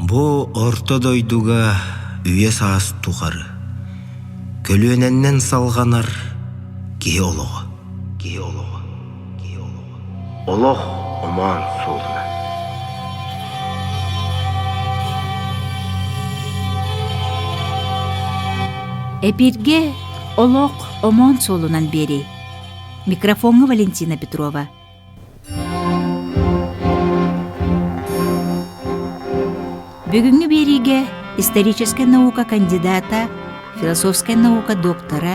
Бу орто дойдуга үйэ-саас тухары көлүөнэннэн салҕанар киһи олоҕо, киһи олоҕо, киһи олоҕо. Олох омоон суолунан. Эпиргэ олох омоон суолунан биэрий. Микрофоҥҥа Валентина Петрова. Бүгүҥҥү биэриигэ историческай наука кандидата, философскай наука доктора,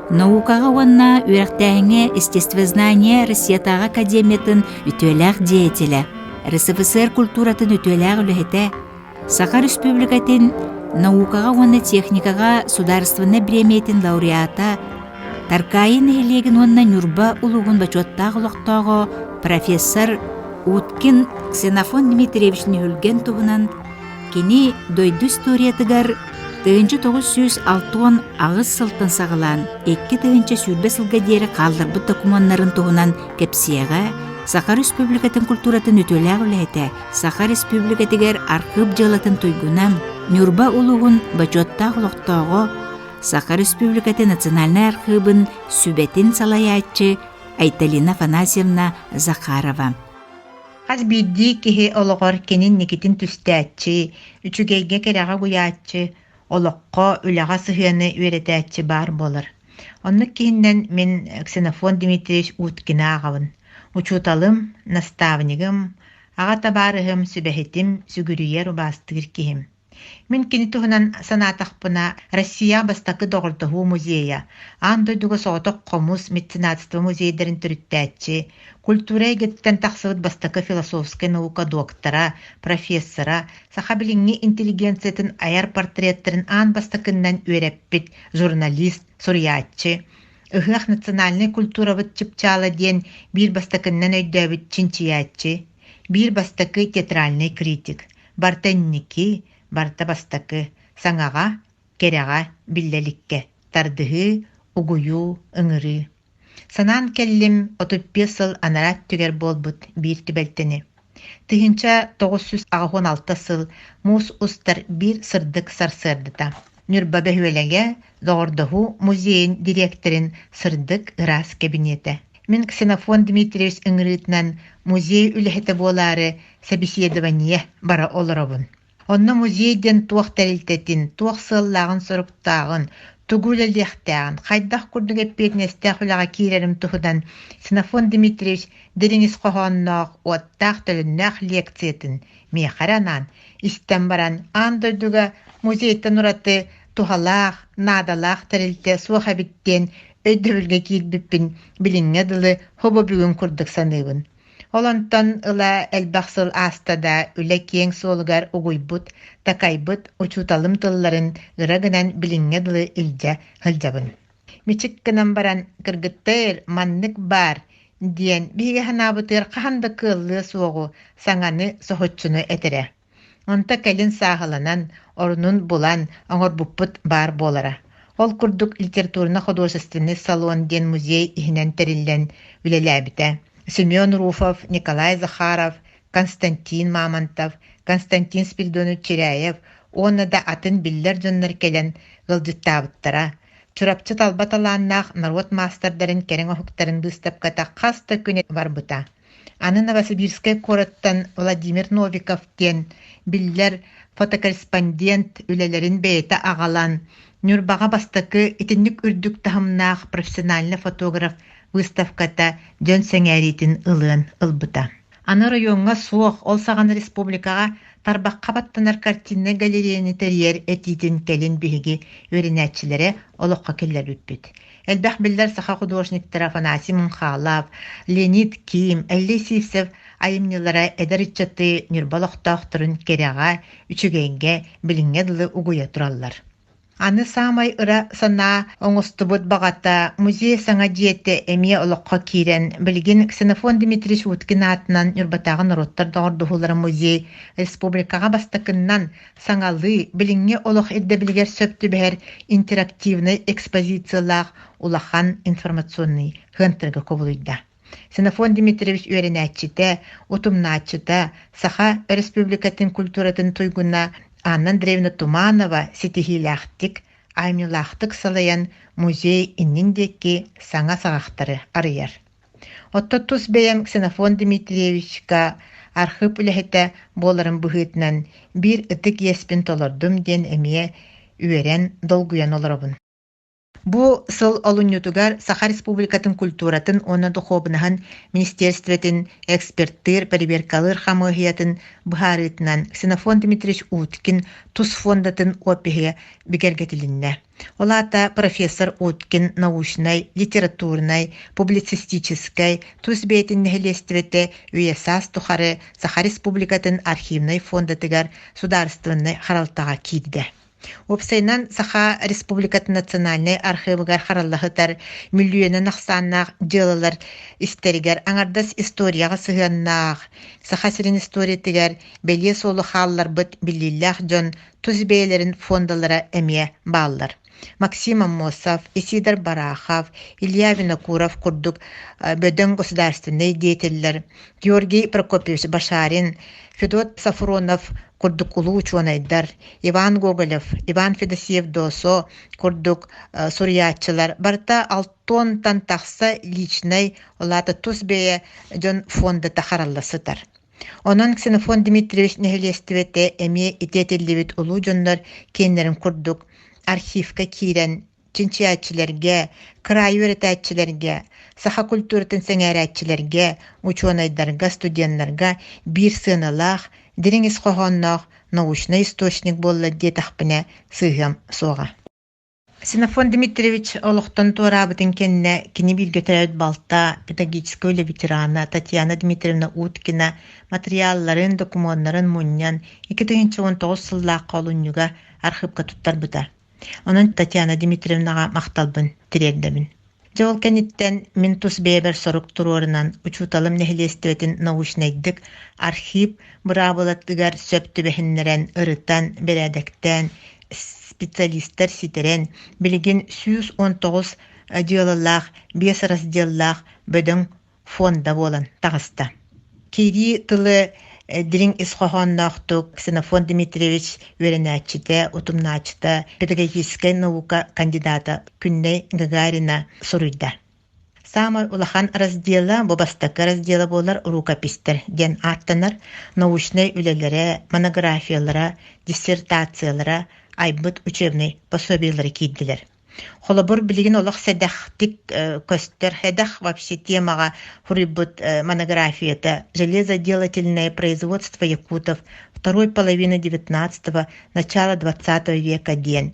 наукаҕа уонна үөрэхтээһиҥҥэ естествознание Россиятааҕы академиятын үтүөлээх деятелэ, РСФСР культуратын үтүөлээх үлэһитэ, Саха Республикатын наукаҕа уонна техникаҕа судаарыстыбаннай бириэмийэтин лауреата, Таркаайы нэһилиэгин уонна Ньурба улууһун бочуоттаах олохтооҕо профессор Уткин Ксенофонт Дмитриевич Нүһүлгэн туһунан кини дойду историятыгар 1968 сылтан саҕалаан 2020 сылга диэри хаалларбыт докумуоннарын туһунан кэпсиэҕэ Саха Республикатын культуратын үтүөлээх үлэһитэ, Саха Республикатыгар архыып дьыалатын туйгуна, Ньурба улууһун бочуоттаах олохтооҕо Саха Республикатын национальнай архыыбын сүбэтин салайааччы Айталина Афанасьевна Захарова. Хас биирдии киһи олоҕор кини инникитин түстээччи, үчүгэйгэ кэрэҕэ угуйааччы, олоххо, үлэҕэ сыһыаны үөрэтээччи баар буолар. Оннук киһинэн мин Ксенофонт Дмитриевич Уткины ааҕабын. Учууталым, наставнигым, аҕа табаарыһым, сүбэһитим, сүгүрүйэр, убаастыыр киһим. Мин кини туһунан санаатахпына, Россия бастакы доҕордоһуу музейа, аан дойдуга соҕотох хомус, меценатство музейдарын төрүттээччи, культура эйгэтиттэн тахсыбыт бастакы философскай наука доктора, профессора, саха билиҥҥи интеллигенциятын айар портреттарын аан бастакыннан үөрэппит журналист, суруйааччы, ыһыах национальнай культурабыт чыпчаала диэн биир бастакыннан өйдөөбүт чинчийээччи, биир бастакы театральнай критик – Барыта инники, барыта бастакы, саҥаҕа, кэрэҕэ биллэ иликкэ тардыһыы, угуйуу, ыҥырыы. Санаан кэллим 35 сыл анараа өттүгэр буолбут биир түбэлтэни. 1986 сыл муус устар биир сырдык сарсыардата Ньурба бөһүөлэгэ Доҕордоһуу музейын дириэктэрин сырдык ыраас кэбиниэтэ. Мин Ксенофонт Дмитриевич ыҥырыытынан музей үлэһитэ буолаары собеседование бара олоробун. Онно музей диэн туох тэрилтэтин, туох сыаллааҕын-соруктааҕын, тугу үлэлиэхтээҕин, хайдах курдук эппиэтинэстээх үлэҕэ киирэрим туһунан Ксенофонт Дмитриевич дириҥ ис хоһоонноох, уоттаах-төлөннөөх лекциятын миэхэ эрэ анаан истэн баран, аан дойдуга музейтан ураты туһалаах, наадалаах тэрилтэ суох эбит диэн өйдөбүлгэ киирбиппин билиҥҥэ дылы хобо бүгүн курдук саныыбын. Ол онтон ыла элбэх сыл ааста да, үлэ киэҥ суолугар угуйбут, такайбыт учууталым тылларын ыра гынан билиҥҥэ дылы илдьэ сылдьабын. Мичик гынан баран, кыргыттар, маннык баар диэн биһиги санаабытыгар хаһан да кыаллыа суоҕу, саҥаны, соһуччуну этэрэ. Онто кэлин сааһыланан, орунун булан оҥорбуппут баар буолара. Ол курдук литературно-художественный салон диэн музей иһинэн тэриллэн үлэлээбитэ. Семен Руфов, Николай Захаров, Константин Мамонтов, Константин Спиридонович Чиряев уонна да атын биллэр дьоннор кэлэн ыалдьыттаабыттара. Чурапчы талба талааннаах норуот маастардарын кэриҥ оһуктарын быыстапката хас да күн барбыта. Аны Новосибирскай куораттан Владимир Новиков диэн биллэр фотокорреспондент үлэлэрин бэйэтэ аҕалан, Ньурбаҕа бастакы итинник үрдүк таһымнаах профессиональный фотограф выставката дьон сэҥээриитин ылыан ылбыта. Аны оройуоҥҥа суох, ол саҕана республикаҕа тарбахха баттанар картиннай галереяны тэрийэр этиитин кэлин биһиги үөрэнээччилэрэ олоххо киллэрбиппит. Элбэх биллэр саха художниктара Афанасий Мунхалов, Леонид Ким, Эллэй Сивцев айымньылара эдэр ыччаты Ньурба олохтоохторун кэрэҕэ, үчүгэйгэ, билиҥҥэ дылы угуйа тураллар. Аны саамай ыра санаа оҥостубут баҕата музей саҥа дьиэтэ эмиэ олоххо киирэн, билигин Ксенофонт Дмитриевич Уткин аатынан Ньурбатааҕы норуоттар доҕордоһуулара музей республикаҕа бастакыннан саҥалыы, билиҥҥи олох ирдэбилигэр сөп түбэһэр интерактивнай экспозициялаах улахан информационнай сыантырга кубулуйда. Ксенофонт Дмитриевич үөрэнээччитэ, утумнааччыта, Саха Өрөспүүбүлүкэтин культуратын туйгуна Анна Андреевна Туманова ситиһиилээхтик, айымньылаахтык салайан музей иннин диэки саҥа саҕахтары арыйар. Оттон тус бэйэм Ксенофонт Дмитриевичка архыып үлэһитэ буоларым быһыытынан биир ытык иэспин толордум диэн эмиэ үөрэн, долгуйан олоробун. Бу сыл олунньутугар Саха Республикатын культуратын уонна духуобунаһын министиэристибэтин экспертыыр, бэрэбиэркалыыр хамыыһыйатын быһаарыытынан Ксенофонт Дмитриевич Уткин тус фондатын опиһа бигэргэтилиннэ. Ол аата профессор Уткин научнай, литературнай, публицистическай, тус бэйэтин нэһилиэстибэтэ үйэ-саас тухары Саха Республикатын архивнай фондатыгар судаарыстыбаннай харалтаҕа киирдэ. Уопсайынан, Саха Республикатын национальнай архыыбыгар харалла сытар мөлүйүөнүнэн ахсааннаах дьыалалар истэригэр аҥардас историяҕа сыһыаннаах, Саха сирин историятыгар бэлиэ суолу хаалларбыт биллиилээх дьон тус бэйэлэрин фондалара эмиэ бааллар. Максим Аммосов, Исидор Барахов, Илья Винокуров курдук бөдөҥ государственнай деятеллэр, Георгий Прокопьевич Башарин, Федот Сафронов курдук улуу учуонайдар, Иван Гоголев, Иван Федосеев-Доосо курдук суруйааччылар барыта алтонтан тахса личнэй, ол аата тус бэйэ дьон фондата харалла сытар. Онон Ксенофонт Дмитриевич нэһилиэстибэтэ эмиэ ити этиллибит улуу дьоннор киэннэрин курдук архивка киирэн чинчийээччилэргэ, кыраайы үөрэтээччилэргэ, саха культуратын сэҥээрээччилэргэ, учуонайдарга, студеннарга биир сыаналаах, дириҥ ис хоһоонноох научнай источник буолла диэтэхпинэ сыыһыам суоҕа. Ксенофонт Дмитриевич олохтон туораабытын кэннэ кини бииргэ төрөөбүт балта, педагогическай үлэ ветерана Татьяна Дмитриевна Уткина матырыйаалларын, докумуоннарын мунньан 2019 сыллаахха олунньуга архыыпка туттарбыта. Онон Татьяна Дмитриевнаҕа махталбын тириэрдэбин. Дьэ ол кэнниттэн мин тус бэйэбэр сорук туруорунан учууталым нэһилиэстибэтин научнайдык архив быраабылатыгар сөп түбэһиннэрэн, ырытан, бэрээдэктээн, специалистар ситэрэн, билигин 119 дьыалалаах, биэс разделлаах бөдөҥ фонда буолан таҕыста. Киирии тылы дириҥ ис хоһоонноохтук Ксенофонт Дмитриевич үөрэнээччитэ, утумнааччыта, педагогическай наука кандидата Күннэй Гагарина суруйда. Саамай улахан раздела бу бастакы раздела буолар рукописьтар диэн ааттанар научнай үлэлэрэ, монографиялара, диссертациялара, айбыт учебнай пособиелара киирдилэр. Холобур, билигин олох сэдэхтик көстөр, сэдэх вообще темаҕа суруйбут монографията «Железоделательное производство якутов второй половины XIX – начала XX века» диэн.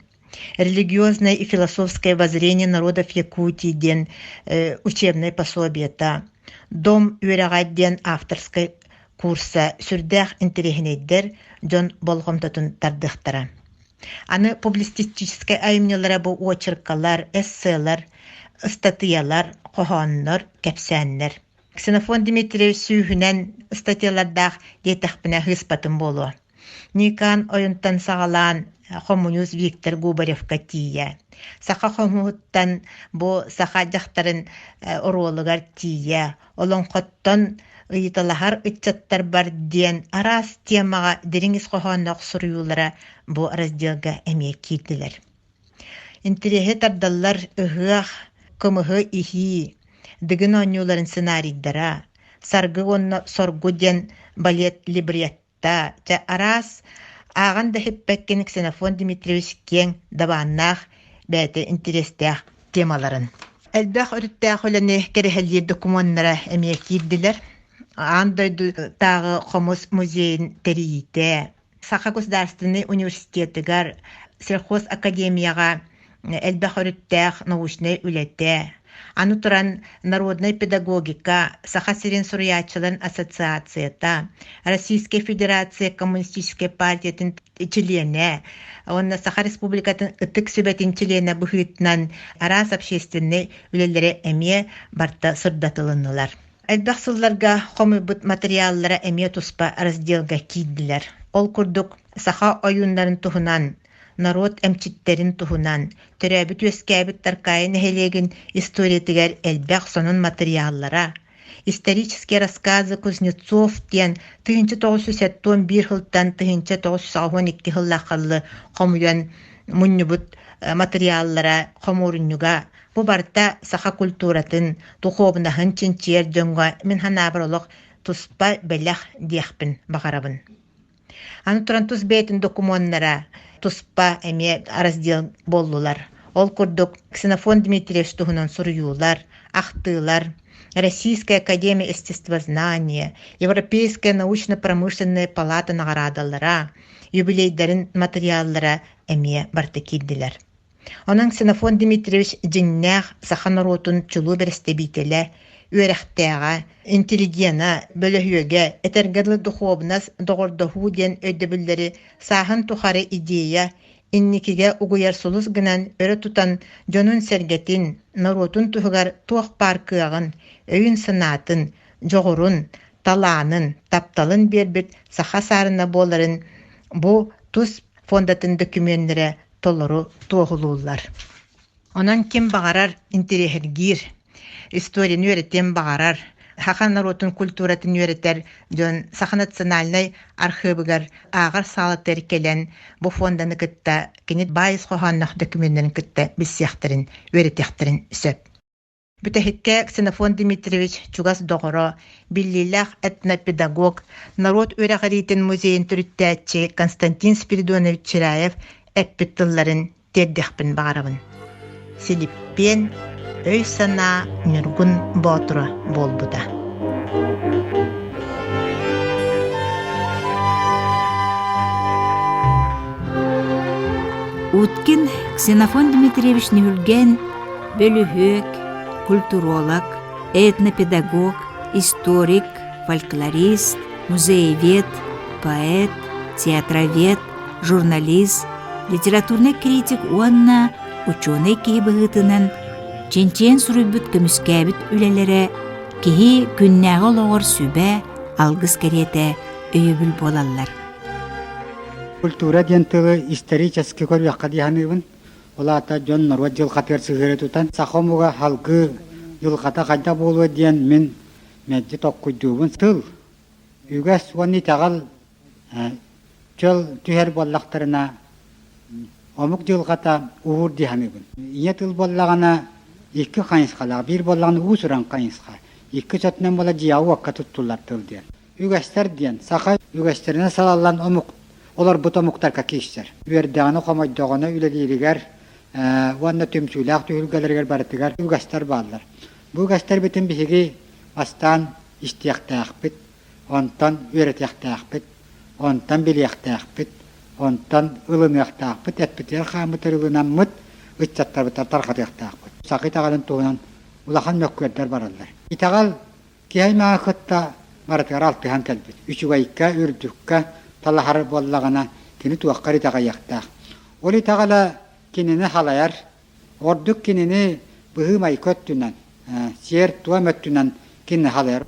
«Религиозное и философское воззрение народов Якутии» диэн учебнай пособиета. «Дом үөрэҕэ» диэн авторскай курса сүрдээх интэриэһинэйдэр дьон болҕомтотун тардыахтара. Аны публицистическай айымньылара бу уочаркалар, эсселэр, ыстатыйалар, хоһооннор, кэпсээннэр. Ксенофонт Дмитриевич сүүһүнэн ыстатыйалардаах диэтэхпинэ сыыспатым буолуо. Никан ойунтан саҕалаан хомуньуус Виктор Губаревка тиийэ. Саха хомуһуттан бу саха дьахтарын оруолугар тиийэ олоҥхоттон ыйыталаһар ыччаттарбар диэн араас темаҕа дириҥ ис хоһоонноох суруйуулара бу разделга эмиэ киирдилэр. Интириэһи тардаллар ыһыах, кымыһы иһии, Дыгын оонньууларын сценарийдара, Саргы уонна Соргу диэн балет либретта Чэ, араас ааҕан да иһиппэккин Ксенофонт Дмитриевич киэҥ дабааннаах, бэйэтэ интэриэстээх темаларын. Элбэх өрүттээх үлэни кэрэһэлиир докумуоннара эмиэ киирдилэр. Аан дойдутааҕы хомус музейын тэрийиитэ, Саха государственнай университетыгар, сельхозакадемияҕа элбэх өрүттээх научнай үлэтэ, аны туран народнай педагогика, Саха сирин суруйааччыларын ассоциацията, Российскай Федерация Коммунистическай партиятын чилиэнэ уонна Саха Республикатын Ытык Сүбэтин чилиэнэ быһыытынан араас общественнай үлэлэрэ эмиэ барыта сырдатылыннылар. Элбэх сылларга хомуйбут материаллара эмиэ туспа разделга киирдилэр. Ол курдук, саха ойууннарын туһунан норуот эмчиттэрин туһунан, төрөөбүт-үөскээбит Таркаайы нэһилиэгин историятыгар элбэх сонун матырыйааллара. Исторические рассказы Кузнецов диэн 1971 сылтан 1982 сыллаахха дылы хомуйан мунньубут матырыйааллара хомуурунньуга бу барыта саха культуратын, духуобунаһын чинчийэр дьоҥҥо мин санаабар олох туспа бэлэх диэхпин баҕарабын. Аны туран тус бэйэтин докумуоннара туспа эмиэ раздел буоллулар. Ол курдук Ксенофонт Дмитриевич туһунан суруйуулар, ахтыылар, Российская академия естествознания, Европейская научно-промышленная палата наҕараадалара, юбилейдарын материаллара эмиэ барыта киирдилэр. Онон Ксенофонт Дмитриевич дьиҥнээх саха норуотун чулуу бэрэстэбиитэлэ, үөрэхтээҕэ, интеллигена, бөлөһүөгэ, этэргэ дылы духуобунас, доҕордоһуу диэн өйдөбүллэри сааһын тухары идея, инникигэ угуйар сулус гынан өрө тутан дьонун-сэргэтин, норуотун туһугар туох баар кыаҕын, өйүн-санаатын, дьоҕурун, талаанын, тапталын биэрбит саха саарына буоларын бу тус фондатын дөкүмүөннэрэ толору туоһулууллар. Онон ким баҕарар интэриэһиргиир, историяны үөрэтиэн баҕарар, саха норуотун культуратын үөрэтэр дьон Саха национальнай архыыбыгар ааҕар саалатыгар кэлэн бу фонданы кытта кини баай ис хоһоонноох дөкүмүөннэрин кытта билсиэхтэрин, үөрэтиэхтэрин сөп. Бүтэһиккэ Ксенофонт Дмитриевич чугас доҕоро, биллиилээх этнопедагог, норуот үөрэҕириитин музейын төрүттээччи Константин Спиридонович Чираев эппит тылларын тиэрдиэхпин баҕарабын. Силиппиэн өй-санаа Ньургун Боотура буолбута. Уткин Ксенофонт Дмитриевич Нүһүлгэн бөлүһүөк, культуролог, этнопедагог, историк, фольклорист, музеевед, поэт, театровед, журналист, литературнай критик уонна учуонай киһи быһыытынан чинчийэн суруйбут көмүскээбит үлэлэрэ киһи күннээҕи олоҕор сүбэ, алгыс кэриэтэ өйөбүл буолаллар. Культура диэн тылы исторически көрүөххэ дии саныыбын. Ол аата дьон норуот дьылҕатыгар сыһыары тутан саха омуга салгыы дьылҕата хайдах буолуо диэн мин мэлдьи толкуйдуубун. Тыл, үгэс уонна итэҕэл чөл түһэр буоллахтарына омук дьылҕата уһуур дии саныыбын. Ийэ тыл буоллаҕына икки хайысхалаах. Биир буоллаҕына уус-уран хайысха. Икки өттүнэн буола дьиэҕэ-уокка туттуллар тыл диэн. Үгэстэр диэн саха үгэстэринэн салаллан омук олорбут омуктарга киирсэр. Үөрдэҕинэ, хомойдоҕуна үлэлииригэр уонна түмсүүлээх түһүлгэлэригэр барытыгар үгэстэр бааллар. Бу үгэстэрбитин биһиги бастаан истиэхтээхпит, онтон үөрэтиэхтээхпит, онтон билиэхтээхпит, онтон ылыныахтаахпыт, эппитигэр-хааммытыгар ылынаммыт, ыччаттарбытыгар тарҕатыахтаахпыт. Саха итэҕэлин туһунан улахан мөккүөрдэр бараллар. Итэҕэл Киһи аймаҕы кытта барытыгар алтыһан кэлбит. Үчүгэйкэ, үрдүккэ талаһар буоллаҕына, кини туохха эрэ итэҕэйиэхтээх. Ол итэҕэлэ кинини халайар, ордук кинини быһыы-майгы өттүнэн, сиэр-туом өттүнэн кинини халайар.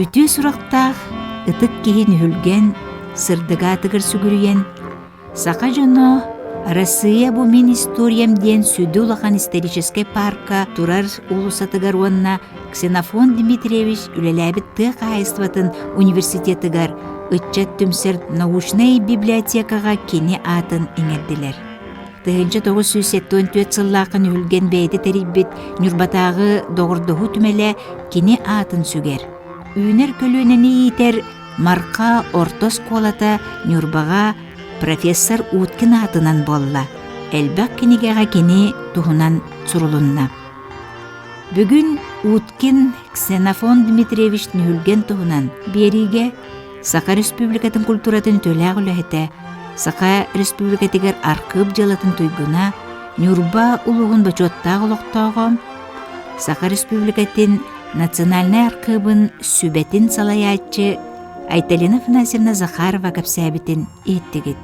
Үтүө сурахтаах ытык киһи нүһүлгэн, сырдык аатыгар сүгүрүйэн, Саха дьоно Арассыыйа бу мин историям диэн сүдү улахан историческай паарка турар уулуссатыгар уонна Ксенофонт Дмитриевич үлэлээбит тыа хаһаайыстыбатын университетыгар ыччат түмсэр научнай библиотекаҕа кини аатын иҥэрдилэр. 1974 сыллаахха Нүһүлгэн бэйэтэ тэрийбит Ньурбатааҕы доҕордоһуу түмэлэ кини аатын сүгэр. Үүнэр көлүөнэни иитэр Марха орто оскуолата Ньурбаҕа профессор Уткин аатынан буолла. Элбэх кинигэҕэ кини туһунан сурулунна. Бүгүн Уткин Ксенофонт Дмитриевич Нүһүлгэн туһунан биэриигэ Саха Республикатын культуратын үтүөлээх үлэһитэ, Саха Республикатыгар архыып дьыалатын туйгуна, Ньурба улууһун бочуоттаах олохтооҕо, Саха Республикатын Национальнай архыыбын сүбэтин салайааччы Айталина Афанасьевна Захарова кэпсээбитин иһиттигит.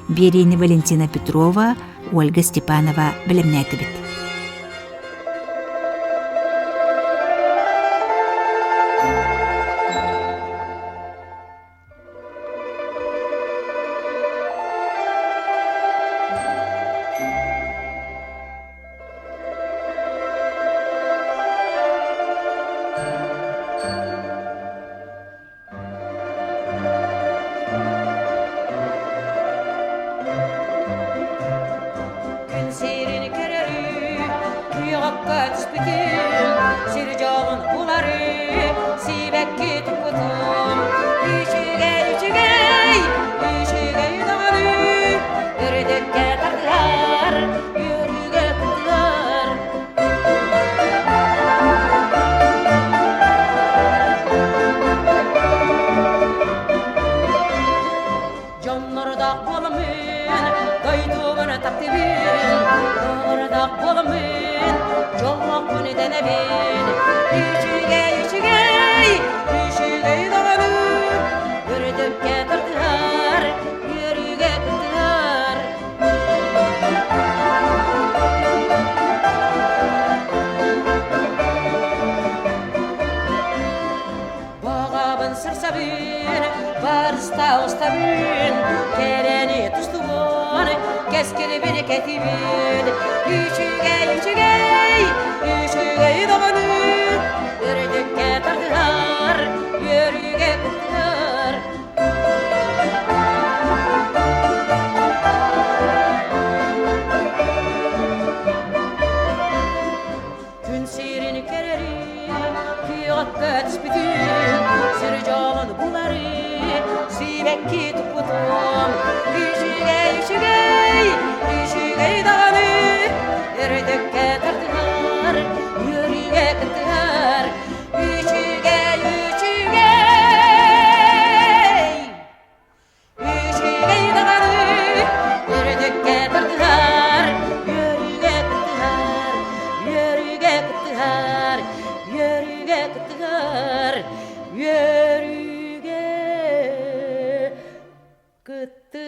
Биэриини Валентина Петрова, Ольга Степанова бэлэмнээтибит. Сибэкки туппутум Үчүгэй, үчүгэй, үчүгэй даҕаны Үрдүккэ тардыһар, үөрүүгэ кыттыһар. Дьоннордоох буоламмын, дойдубун таптыыбын, доҕордоох буоламмын, дьоллоохпун дэнэбин. Үчүгэй, үчүгэй, үчүгэй даҕаны, үрдүккэ тардыһар, үөрүүгэ кыттыһар. Баҕабын сырсабын, барыста устабын, кэрэни тустубун, кэскилбин кэтибин. Үчүгэй, үчүгэй, үчүгэй даҕаны, үрдүккэ тардыһар, үөрүүгэ кыттыһар. Күн сирин кэрэри, күөххэ түспүтүм, сир дьолун булары, сибэкки туппутум. Үчүгэй, үчүгэй, үчүгэй даҕаны, үрдүккэ тардыһар, үөрүүгэ кыттыһар. Үчүгэй, үчүгэй! Үчүгэй даҕаны үрдүккэ тардыһар, үөрүүгэ кыттыһар, үөрүүгэ кыттыһар, үөрүүгэ кыттыһар, үөрүүгэ кыттыһар.